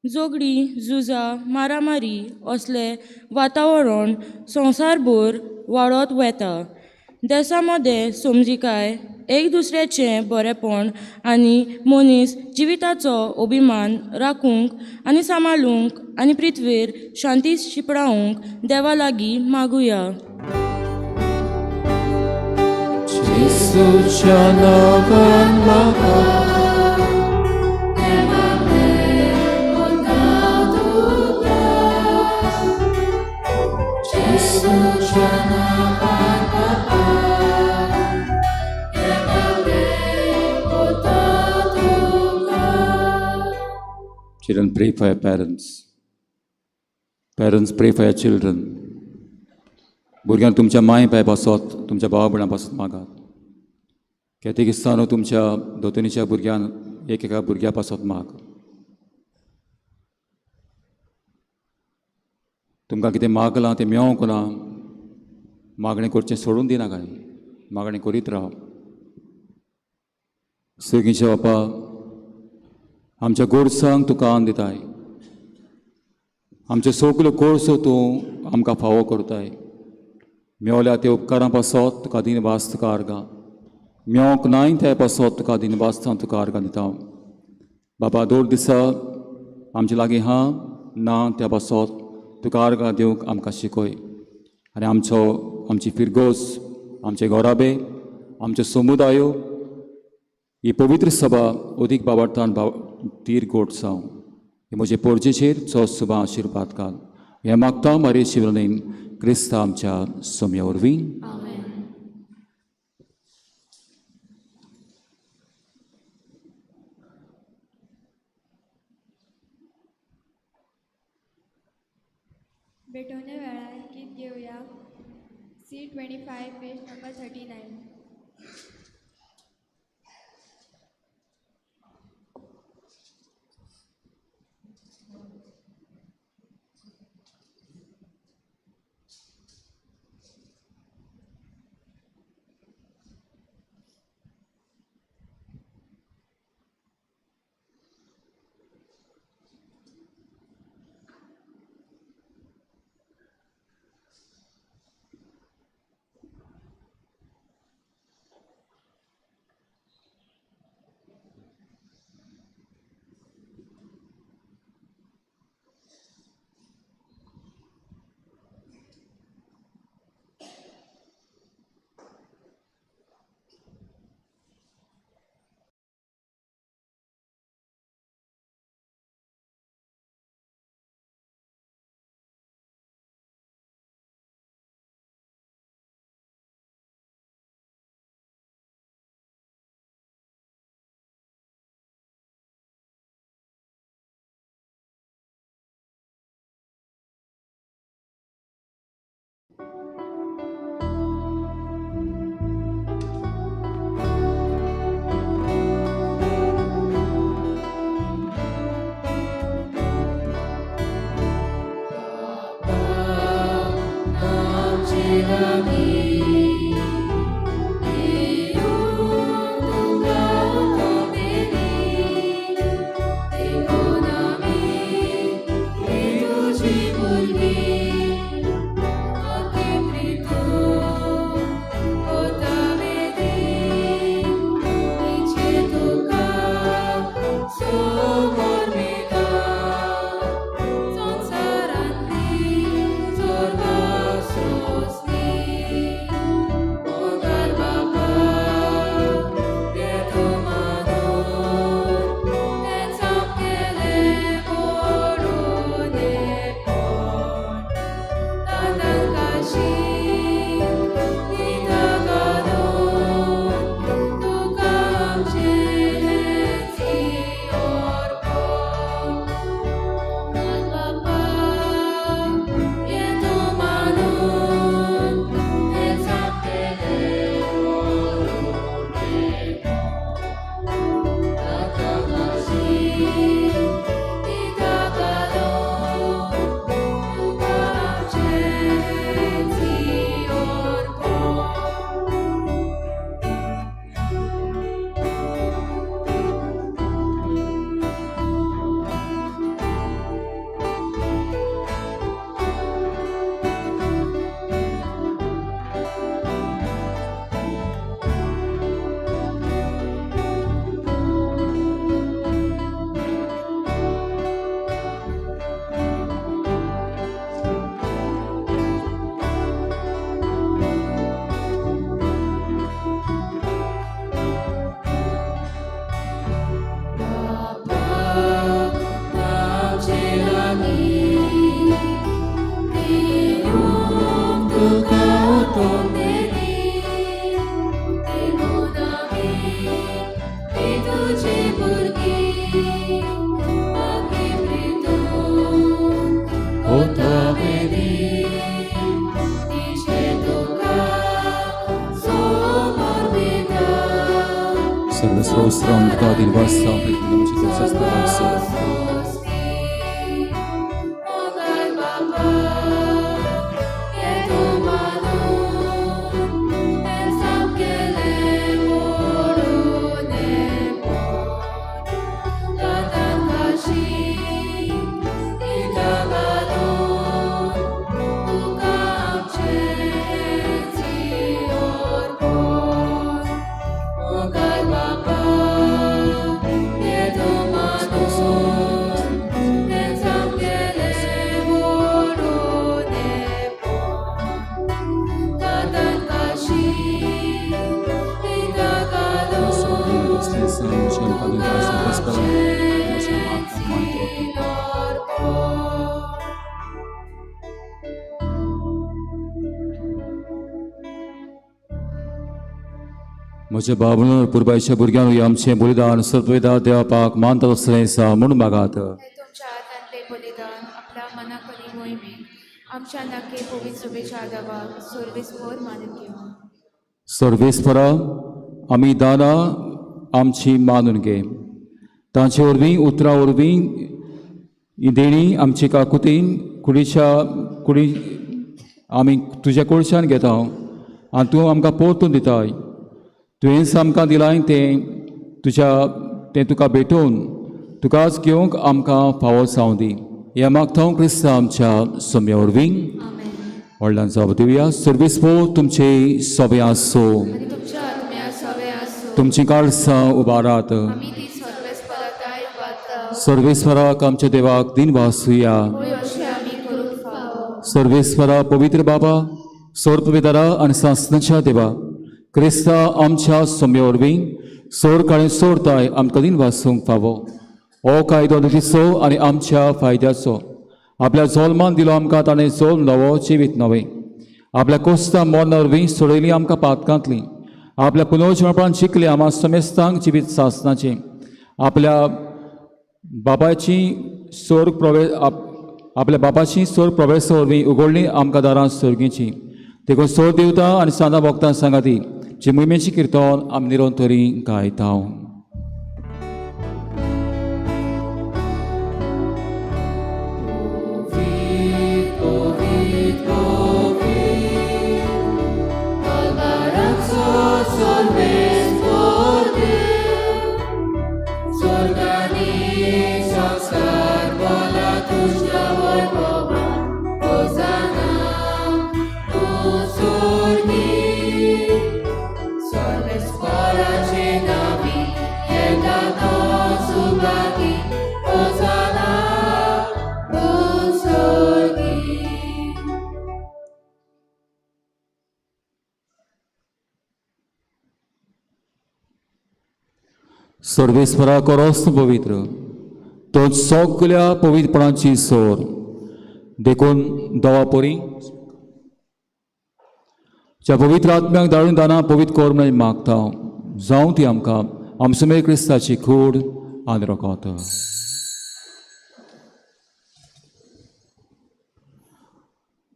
झगडीं, झुजां, मारामारी असलें वातावरण संवसारभर वाडत वता. देसा मदें समजिकाय, एक दुसऱ्याचें बरेपण आनी मनीस जिविताचो अभिमान राखूंक आनी सांबाळूंक आनी पृथ्वेर शांती शिंपडावंक देवा लागीं मागुया. Children, pray for your parents. Parents, pray for your children. भुरग्यांक तुमच्या माय पाय पासत, तुमच्या भावा भयणां पासत मागात. केतेकिस्तानो तुमच्या दोतोनीच्या भुरग्यान एक एका भुरग्या पासत माग. तुमकां कितें मागलां तें मेळोंक ना, मागणें करचें सोडून दिना काय, मागणें करीत राव. सगळींच्या बापा, आमच्या गोरसांक तुका आन दिताय, आमच्यो सगल्यो गोरसो तूं आमकां फावो करताय. मेवल्या ते उपकारां पासत तुका दिनवास तुका आर्गां, मेवंक नाय ते पासत तुका दिनवास तुका आर्गां दिता. बाबा, दोन दिसा आमचे लागीं हा ना त्या पासत तुका आर्गां दिवंक आमकां शिकय. आनी आमचो आमची फिरगोस, आमचे घोराबे, आमच्यो समुदायो ही पवित्र सभा अदीक बाबार्थान तीर गोट जावं. हे म्हजे पोरजेचेर चो सुबा आशिर्वाद घाल. हें मागता मारे शिवलीन क्रिस्ता आमच्या सोम्या वरवीं. भेटवणे वेळार गीत घेवया. C25 page number 39. सर्वस्रोस्त्रं तुका दिलवास म्हज्या बाबून पुरबायच्या भुरग्यांक आमचें बलिदान सर्वदा देवापाक मानता तसलें आसा म्हणून मागात. तुमच्या हातांतलें बलिदान आपल्या मनाकली मोहिमेक आमच्या नाके पवित्र शुभेच्छा देवाक सर्वेस्पर मानून घेवं. सर्वेस्परा आमी दानां आमची मानून घे, तांचे वरवीं उतरां वरवीं ही देणी आमची काकुतीन कुडीच्या कुडी आमी तुज्या कडच्यान घेता आनी तूं आमकां परतून दिताय. तुवेंच आमकां दिलाय तें तुज्या तें तुका भेटोवन तुकाच घेवंक आमकां फावो जावं दी. ह्या मागता हांव क्रिस्तांव आमच्या सोम्या वरवीं. व्हडल्यान जाप दिवया. सर्वेस्पर तुमचे सोबे आसूं, तुमचीं काळसां उबारात. सर्वेस्पराक आमच्या देवाक दिन वासुया. सर्वेस्परा पवित्र बाबा, सोर्पविदारा आनी सासनाच्या देवा, क्रिस्ता आमच्या सोम्या वरवीं सोर काळें सोरताय आमकां दिन वासूंक फावो. हो कायदो नितीचो आनी आमच्या फायद्याचो. आपल्या जोल्मान दिलो आमकां ताणें जोल्म नवो जिवीत नवें. आपल्या कोस्ता मरणा वरवीं सोडयली आमकां पातकांतली. आपल्या पुनर्जन्मपणान शिकले आमा समेस्तांक जिवीत सासनाचें. आपल्या बापायची सोर्ग प्रवेश आपल्या बापाची सोर्ग प्रवेशा वरवीं उगडली आमकां दारां सोर्गीची. देखून सोर देवता आनी सांदा भक्तां सांगाती जी मोहिमेची किर्तन आमी निरंतरी गायता. सर्वेस्परा करोस तूं पवित्र, तो सगल्या पवित्रपणाची सोर. देखून दवा परी ज्या पवित्र आत्म्याक धाडून दाना पवित्र कर म्हणून मागता, जावं ती आमकां आमचे मेर क्रिस्ताची कूड आनी रगत.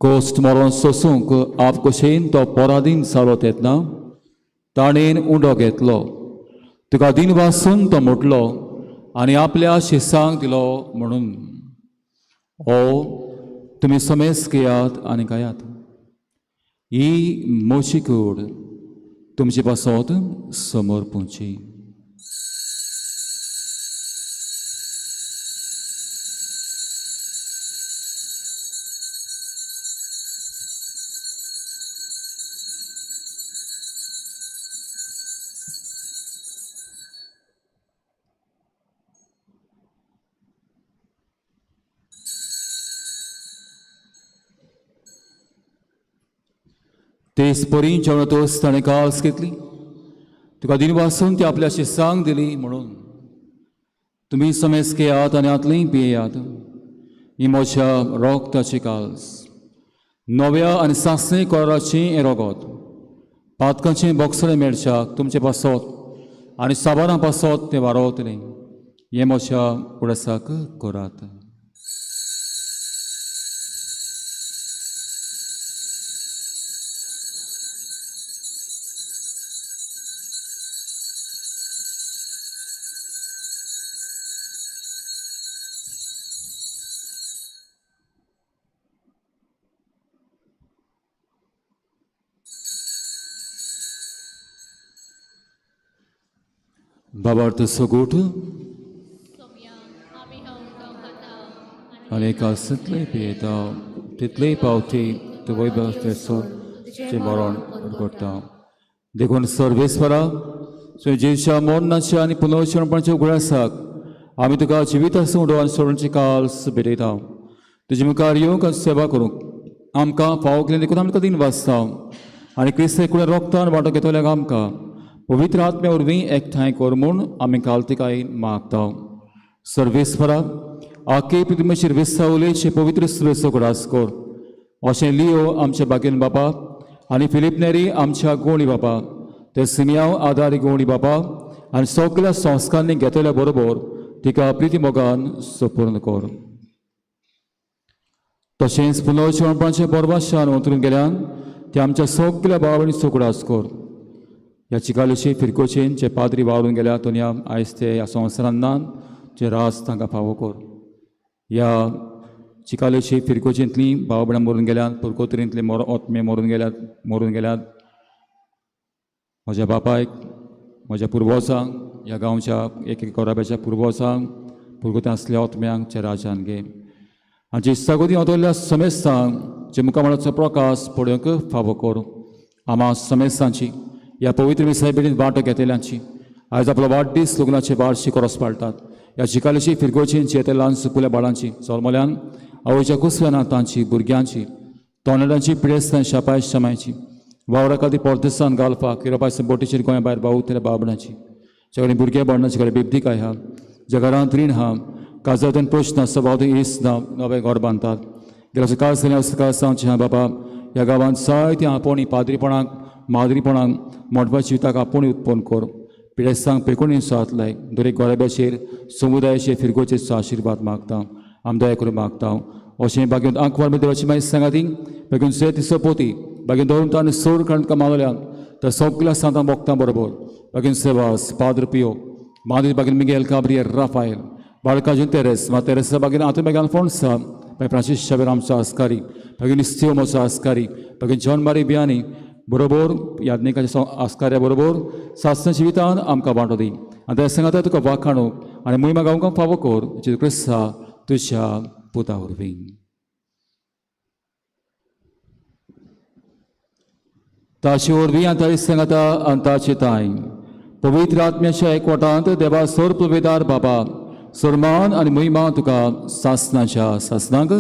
कोस्ट मरण सोसूंक आप कशेन तो पराधीन जालो तेन्ना ताणेन उंडो घेतलो, तुका दिन वासून तो म्हटलो आनी आपल्या शिसांक दिलो म्हणून, ओ तुमी समेस घेयात आनी गायात, ही म्हजी कूड तुमचे पासत समर्पूची. तेच परी जेवणातोच ताणें कास घेतली, तुका दिन वासून ती आपल्या शिसांक दिली म्हणून, तुमी समेस घेयात आनी आतलीं पियेयात, ही म्हज्या रोगताची काल्स, नव्या आनी सासणी कराराची हें रोगत, पातकांचें बोगसणें मेळच्याक तुमचे पासत आनी साबारां पासत तें वारोवतलें, हें म्हज्या उडसाक करात. बाबार्थ सगोट आनी कासतले पियेता तितलेय पावती तुवय जे मरण करता. देखून सर्वेस्परा तुवें जेच्या मरणाच्या आनी पुनर्शरणपणाच्या उगडासाक आमी तुका जिवीत आसूं उडोवन आनी सोडूनची काल्स भेटयता. तुजे मुखार येवंक आनी सेवा करूंक आमकां फावो केलें देखून आमकां दिन वाचता आनी क्रिस्त कुडें रोगतान वांटो घेतल्याक आमकां पवित्र आत्म्या वरवीं एकठांय कर म्हूण आमी कालतिकायेन मागता. सर्वेस्परा आके पितुमेचेर विसावलेचे पवित्र सुवेचो उगडास कर, अशें लियो आमच्या बागेन बापा आनी फिलीप नेरी आमच्या गोणी बापा, ते सिमियांव आदारी गोणी बापा आनी सगल्या संस्कारांनी घेतल्या बरोबर तिका प्रिती मोगान सपूर्ण कर. तशेंच पुनर्जिवणपणाच्या बरवाशान अंतरून गेल्यान ते आमच्या सगल्या भाव आनी उगडास कर. ह्या चिकालेचे फिरकोचेन जे पाद्री वावरून गेल्या तोन्या आयज ते ह्या संवसारान ना जे रास तांकां फावो कर. ह्या चिकालेचे फिरकोचेंतलीं भाव भयणां मरून गेल्यात, पुरकोतरींतले ओतमे मरून गेल्यात. म्हज्या बापायक, म्हज्या पुर्वजांक, ह्या गांवच्या एक एक कोराब्याच्या पुर्वजांक, पुरकोते आसल्या ओतम्यांक चे राजान घे आनी जे सगळीं अदरल्या समेस्तांक जे मुखामळाचो प्रकाश पळोवंक फावो कर. आमा समेस्तांची ह्या पवित्र मिसाय भेटीन वांटो घेतल्यांची आयज आपलो वाडदीस लग्नाचे वार्षिक रोस पाळटात. ह्या चिकालेची फिरगोची जे ल्हान सुपुल्या बाळांची जल्मल्यान आवयच्या कुसव्याना तांची भुरग्यांची तोंडाची पिडेस्तां शापाय शमायची वावरा खातीर परदेसान घालपाक युरोपाच्या बोटीचेर गोंया भायर बावतल्या बाबणाची ज्या कडेन भुरगे बाळणाचे कडेन बेबदीकाय आहा, ज्या घरांत रीण आहा, काजांतल्यान प्रश्न आसा, बावते येस ना, नवें घर बांदतात गेल्या काळ जाल्यार सकाळ सांगचें आहा बाबा ह्या गांवांत जायतीं आपोवणी पाद्रीपणाक माद्रीपणाक मोटव्या जिविताक आपोवणी उत्पन्न कर. पिडेस्तांक पेकोणी साथ लाय, दरेक गोराब्याचेर समुदायाचेर फिरगोचेर आशिर्वाद मागता, आम दया करून मागता. अशें बागेंत आंकवार देवाची मागीर सांगाती बागेन सेती सोपोती बागेन दवरून ताणें सोड काडून कमावल्यान तर सगल्या सांतां बोगतां बरोबर बागेन सेवास पाद्र पियो माद्री बागेन मिगेल काब्रियल राफायल बाळकाजून तेरेस मा तेरेसा बागेन आतून बागेन अल्फोन्सा बागेन फ्रांसीस शावेर आमचो आस्कारी बागेन इस्तियो म्हजो आस्कारी बागेन जॉन मारी बियानी बरोबर याज्ञिकाच्या आस्कार्या बरोबर सासना जिवितान आमकां वांटो दी आनी त्या सांगाता तुका वाखाणू आनी मोहिमा गांवकां फावो कर जेजू क्रिस्ता तुज्या पुता वरवीं. ताचे वरवीं आनी ताचे सांगाता आनी ताचे ताय पवित्र आत्म्याच्या एकवटांत देवा सोर पुवेदार बाबा सोरमान आनी मोहिमा तुका सासनाच्या सासनाक.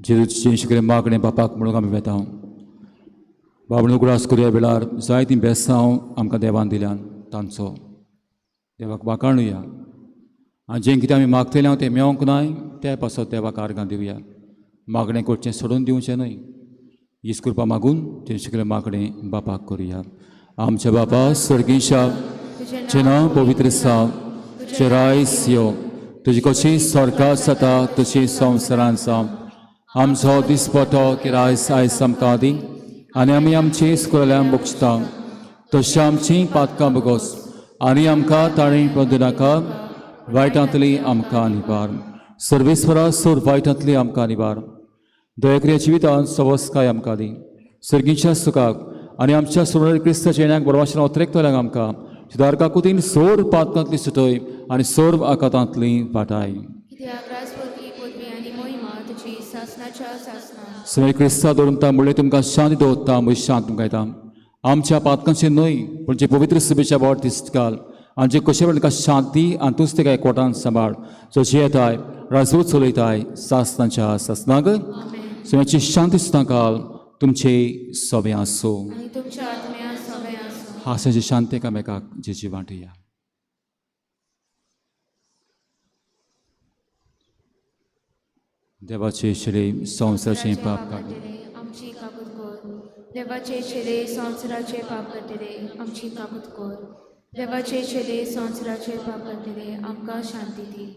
जेजूचें शिकलें मागणें बापाक म्हणूंक आमी वेता. बाबा उगडास करुया वेळार जायतीं बेसांव आमकां देवान दिल्यान तांचो देवाक वाखाणुया आनी जें कितें आमी मागतले हांव तें मेवंक नाय ते पासत देवाक आर्गां दिवया. मागणें करचें सोडून दिवचें न्हय. हीच कृपा मागून तें शिकलें मागणें बापाक करुया. आमच्या बापा सर्गीशा, तुजें नांव पवित्र जावं, तुजें रायस यो, तुजी कशी स्वर्गात जाता तशी संवसारांत जावं. आमचो दिसपटो किरायस आयज आमकां दी आनी आमी आमची स्कुलां बगसता तशें आमची पातकां बगोस आनी आमकां ताणी पडूं नाका, वायटांतली आमकां निवार. सर्वेस्वरा सोर वायटांतली आमकां निवार. दयाक्रिया जिवितांत सवस्काय आमकां दी. सर्गीच्या सुखाक आनी आमच्या सोडणारी क्रिस्ताच्या येण्याक बरवाशेन अत्रेकतल्यांक आमकां सुदारका कुतीन सोर पातकांतली सुटय आनी सोर आकातांतली वाटाय. सगळे क्रिस्ता दवरून म्हणलें तुमकां शांती दवरता, म्हजी शांत तुमकां येता. आमच्या पातकांचे न्हय पूण जे पवित्र सभेच्या बोट दिसकाल आनी जे कशे तुका शांती आनी तूंच तेका एकवटान सांबाळ, जो जियेताय राजवट चलयताय सासनाच्या सासनाक. सगळ्याची शांती सुद्दां काल तुमचे सगळें आसूं. हास्याची शांती एकामेकाक जेची वांटया. देवाचे शिरे संवसाराचें पाप काडलें आमची काकूत कर. देवाचे शिरे संवसाराचे पाप काडटले आमची काकूत कर. देवाचे शिरे संवसाराचे पाप काडटले आमकां शांती दी.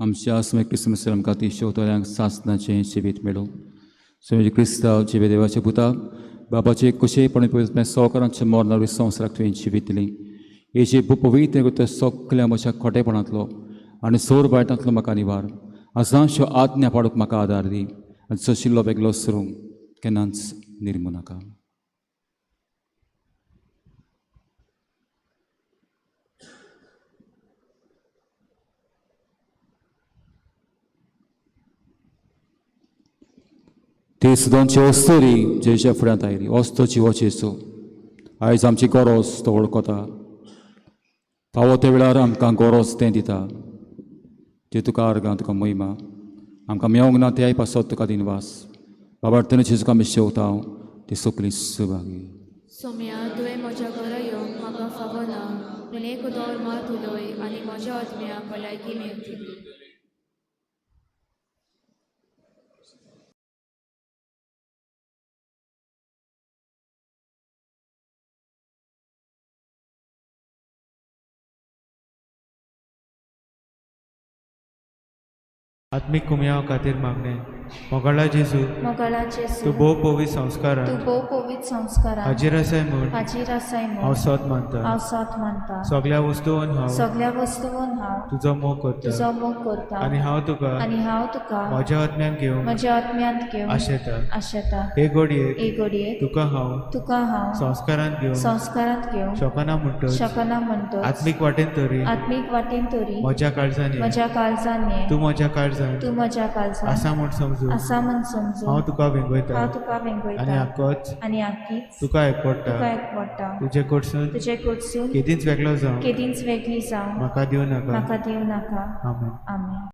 आमच्या सुमे क्रिस्मस आमकां ती शेवतल्यांक सासनाचें जिवीत मेळूं. सुमे क्रिस्तांव जिवे देवाचे पुता बाबाचे कशेपणी सवकारांचे मरणार संवसाराक तुवें जिवीत दिली. हेजे पवित्र तो सगल्या म्हज्या खोटेपणांतलो आनी सोर बायटांतलो म्हाका निवार. आजांश्यो आज्ञा पाडूंक म्हाका आदार दी आनी सशिल्लो वेगळो सरूंक केन्नाच निर्मू नाका. ती सुदांची अस्तोरी जेच्या फुड्यांत आयली अस्तोची वचेचो आयज आमची गरज तो वळखता. फावो त्या वेळार आमकां गरज तें दिता. ते तुका आर्गां, तुका महिमा. आमकां मेवंक ना त्याय पासत तुका दिनवास. बाबा तेन्ना तुका आमी शेवता ती सगळी सुभागी. सोम्या, तुवें म्हज्या घरा येवंक म्हाका फावो ना, पूण एक उदर मात उलय आनी म्हज्या आत्म्याक भलायकी मेळटली. आत्मीक कुमयाव खातीर मागणें. मोगाळा जेजू, मोगाळा जेजू, तूं भोव पवित्र संस्कारान, तूं भोव पवित्र संस्कारान हाजीर आसाय म्हूण, हाजीर आसाय म्हूण हांव सत मानता, हांव सत मानता. सगल्या वस्तून हांव, सगल्या वस्तून हांव तुजो मोग करता, तुजो मोग करता. आनी हांव तुका, आनी हांव तुका म्हज्या आत्म्यान घेवंक, म्हज्या आत्म्यांत घेवंक आशेता, आशेता. हे घडयेक, हे घडयेक तुका हांव, तुका हांव संस्कारांत घेवंक, संस्कारांत घेवंक शकना म्हणटच, शकना म्हणटच, आत्मीक वाटेन तरी, आत्मीक वाटेन तरी म्हज्या काळजान ये, म्हज्या काळजान ये, तूं म्हज्या काळजान, तूं म्हज्या काळजान आसा म्हूण समजून, आसा म्हूण समजून, हांव तुका वेंगयता, हांव तुका वेंगयता, आनी आकोच, आनी आकीच तुका एकवटा, तुका एकवटा. तुजे कडसून, तुजे कडसून केदींच वेगळो जावं, केदींच वेगळी जावं म्हाका दिवं नाका, म्हाका दिवं नाका. आमेन. आमेन.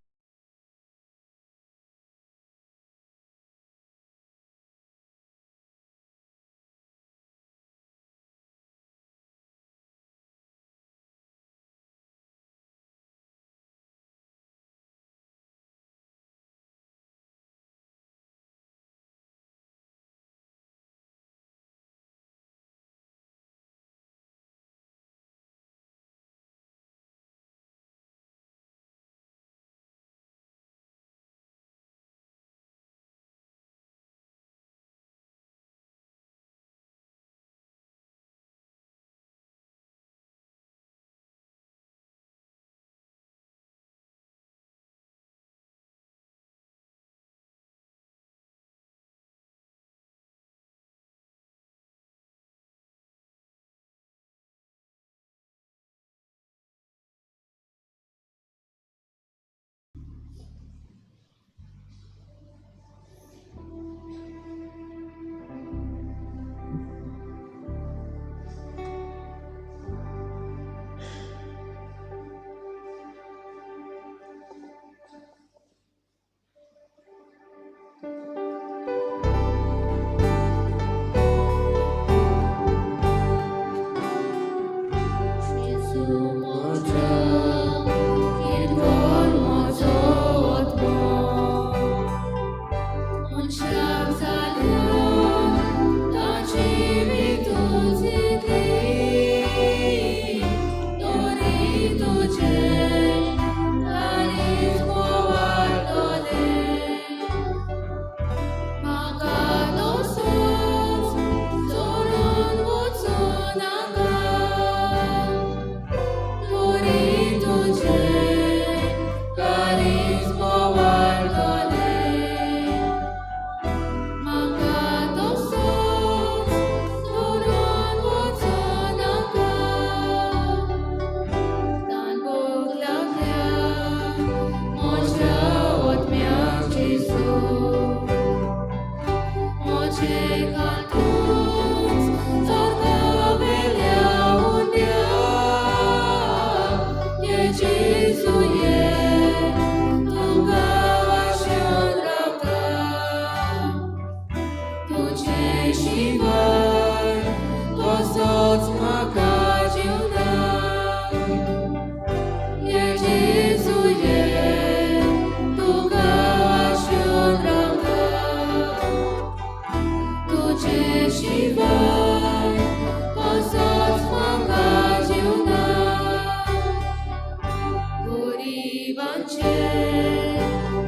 मोचे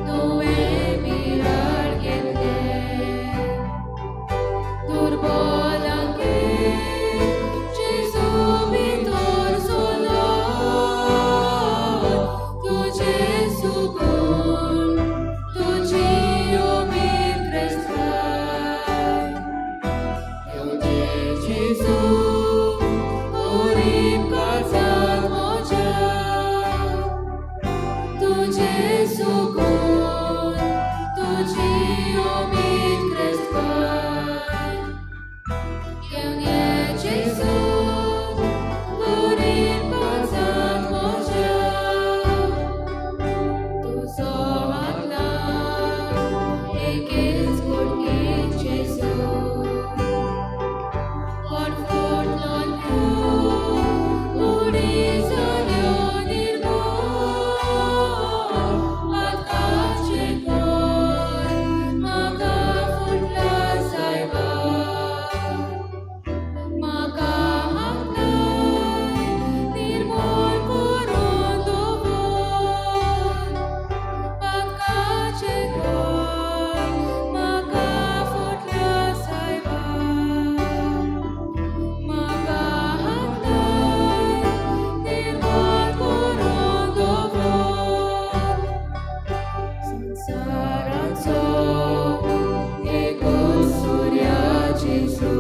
तुवें बिराड केल्लें दुर्बोलांके जेजू भितर सोलो तुजें सुगून तुजी उमेद क्रिस्ताय तुजें जेजू गरीब काळजाक म्हज्या तुजें सुगून तुजी उमेद क्रिस्ताय घेवन ये जेजू गरीब काळजाक म्हज्या तुजो हात लाग एकेच कुडकेक जेजू कोण फुटलोल्यो उडी जाल्यो निर्मोल पातकाचें कोर म्हाका फुटला सायबा म्हाका हात लाय निर्मोल करून दवर पातकाचें कोर म्हाका फुटल्या सायबा म्हाका हात लाय निर्मोल करून दवर संवसाराचो एकूच सुर्या जेजू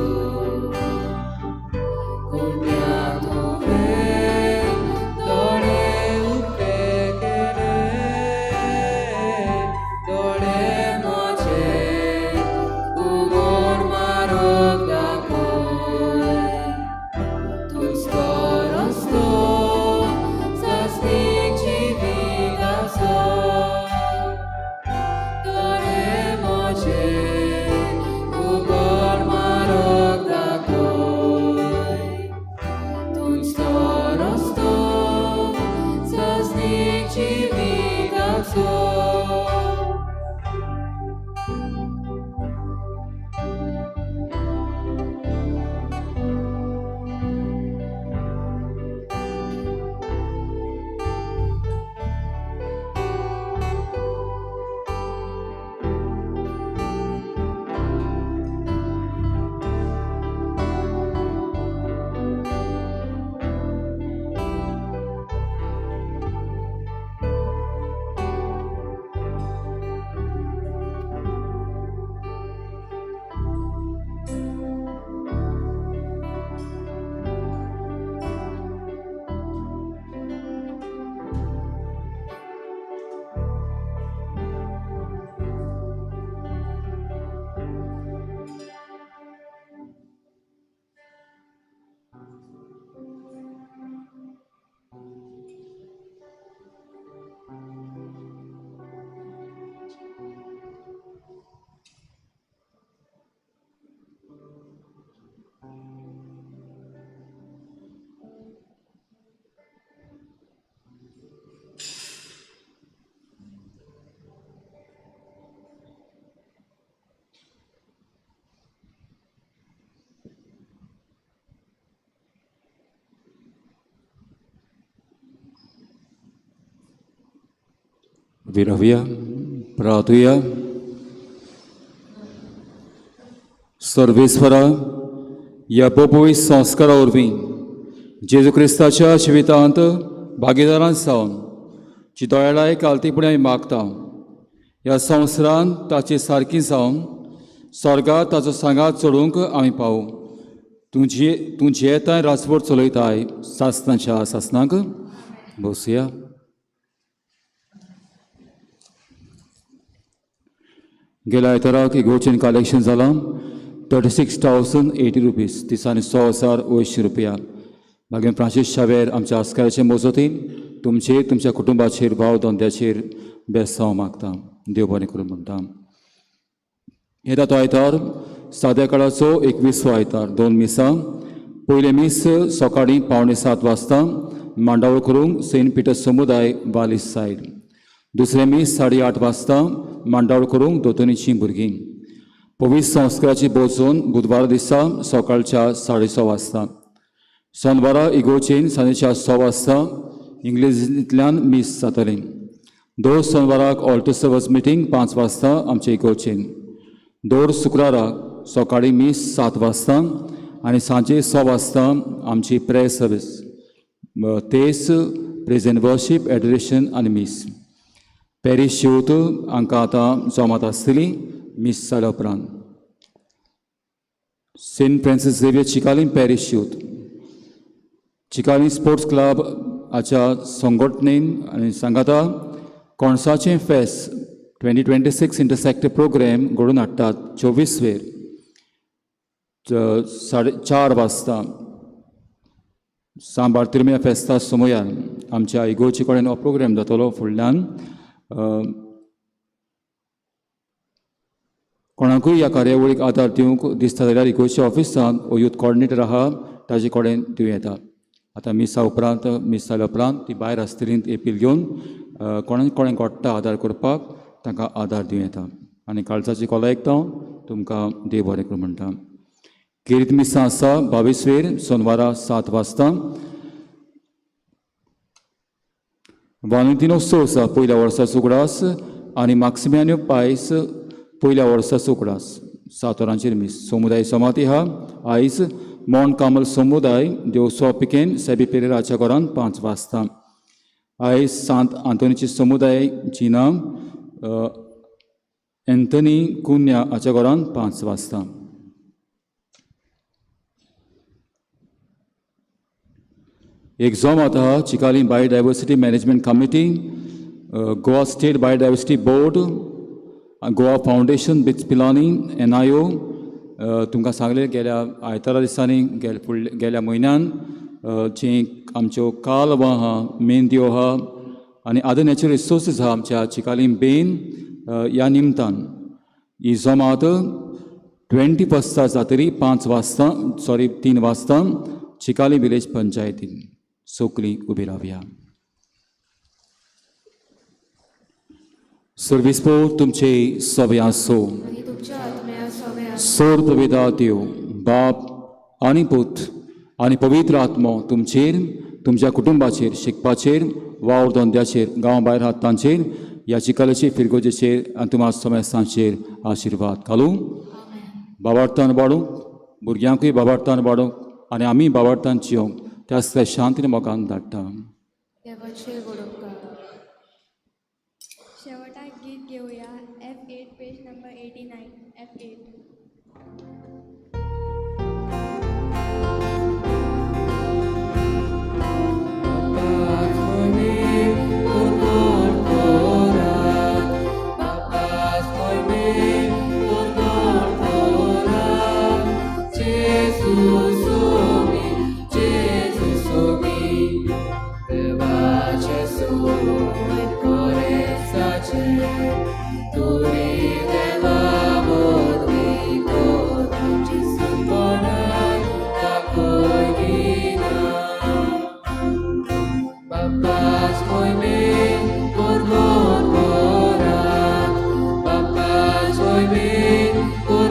कुंड्या तुवें दोळे उक्ते केले दोळे म्हजे उगोड मारूंक दाखय तूंच तो रस्तो सासणीक जिविताचो दोळे म्हजे उगोड मारूंक दाखय तूंच तो रस्तो सासणीक जिविताचो विरवया प्रार्थुया. सर्वेस्वरा ह्या बोबोय संस्कारा वरवीं जेजू क्रिस्ताच्या जिवितांत भागीदारान जावन जी दोळ्यालाय कालतीपणी आमी मागता ह्या संवसारांत ताची सारकी जावन स्वर्गात ताचो सांगात चडूंक आमी पावूं. तूं जिये तूं जियेताय राजवट चलयताय सासनाच्या सासनाक. बसया. गेल्या आयताराक इगोर्चेन कलेक्शन जालां 36,080 रुपीज, 36,080 रुपया. मागीर फ्रांसीस शावेर आमच्या आस्काराचे मजतीन तुमचेर तुमच्या कुटुंबाचेर भाव धंद्याचेर बेसांव मागता. देव बरें करूं म्हणटा. येता तो आयतार साद्या काळाचो 21वो आयतार, 2 मिसां. पयलें मीस सकाळीं 6:45 वाजता मांडावळ करूंक सेंट पिटर्स समुदाय वालीस सायड. दुसरें मीस 8:30 वाजता मांडावळ करूंक दोतोनीचीं भुरगीं. पवित्र संस्काराची बोजून बुधवारा दिसा सकाळच्या 6:30 वाजता. सोनवारा इगोर्चेन सांजेच्या 6 वाजता इंग्लिशींतल्यान मीस जातलें. दर सोनवाराक ऑल्टर सर्वस मिटींग 5 वाजता आमचे इगोर्जेन. दर शुक्राराक सकाळीं मीस 7 वाजता आनी सांजे 6 वाजता आमची प्रेयर सर्वीस, तेच प्रेज एंड वर्शीप, एडोरेशन आनी मीस. पॅरीश यूथ हांकां आतां जमात आसतली मीस जाल्या उपरांत. Saint Francis Xavier Chicalim parish youth, Chicalim sports club हाच्या संघटनेन आनी सांगाता कोणसाचें फेस्त 2026 इंटरसेक्टर प्रोग्राम घडोवन हाडटात 24 वेर 4:30 वाजता सांबार तिरम्या फेस्ता समयार आमच्या इगोर्जे कडेन हो प्रोग्राम जातलो. फुडल्यान कोणाकूय ह्या कार्यावळीक आदार दिवंक दिसता जाल्यार इगोर्जच्या ऑफिसांत हो यूथ कॉर्डिनेटर आहा ताजे कडेन दिवं येता. आतां मिसा उपरांत, मीस जाल्या उपरांत ती भायर आसतली एपील घेवन कोणाक कोणें घोडटा आदार करपाक तांकां आदार दिवं येता. आनी काळजाची कोला आयकता तुमकां देव बरें करूं म्हणटा. खेरीत मिसां आसा 22 वेर सोनवारा 7 वाजता. वालेंतिनो सोसा पयल्या वर्साचो उगडास आनी माक्सिमियानो पायस पयल्या वर्साचो उगडास 7 वरांचेर मीस. समुदाय समाती आहा आयज मॉन्ट कार्मल समुदाय देवसो पिकेन सेबी पेरेराच्या घरान 5 वाजता. आयज सांत आंतोनीची समुदाय जिना एंथनी कुन्या हाच्या घरान 5 वाजता. एक जमात आहा Chicalim biodiversity management committee, Goa state biodiversity board, Goa foundation BITS Pilani, NIO. तुमकां सांगलें गेल्या आयतारा दिसांनी फुडल्या गेल्या म्हयन्यान जी आमच्यो कालवां आहा, मेंदयो आहा आनी अदर नॅचरल रिसोर्सीस आहा आमच्या चिकालीम बेन ह्या निमतान ही जमात 21 जातली 5 वाजता, सॉरी 3 वाजता चिकाली विलेज पंचायतीन. सोकली उबी रावया. सर्वीस पो तुमचे सवे आसो सोर पवित्र देव बाप आनी पूत आनी पवित्र आत्मो तुमचेर, तुमच्या कुटुंबाचेर, शिकपाचेर, वावर धंद्याचेर, गांव भायर हात तांचेर, ह्या चिकालाचेर, फिरगोजेचेर आनी तुमच्या समेस्तांचेर आशिर्वाद घालूं. बाबार्थान वाडूंक, भुरग्यांकूय बाबार्थान वाडूंक आनी आमी बाबार्थान जियोंक त्या शांतीन मोगान धाडटा. शेवटाक गीत घेवया F8 page number 89 F8. Papas, hoy ven por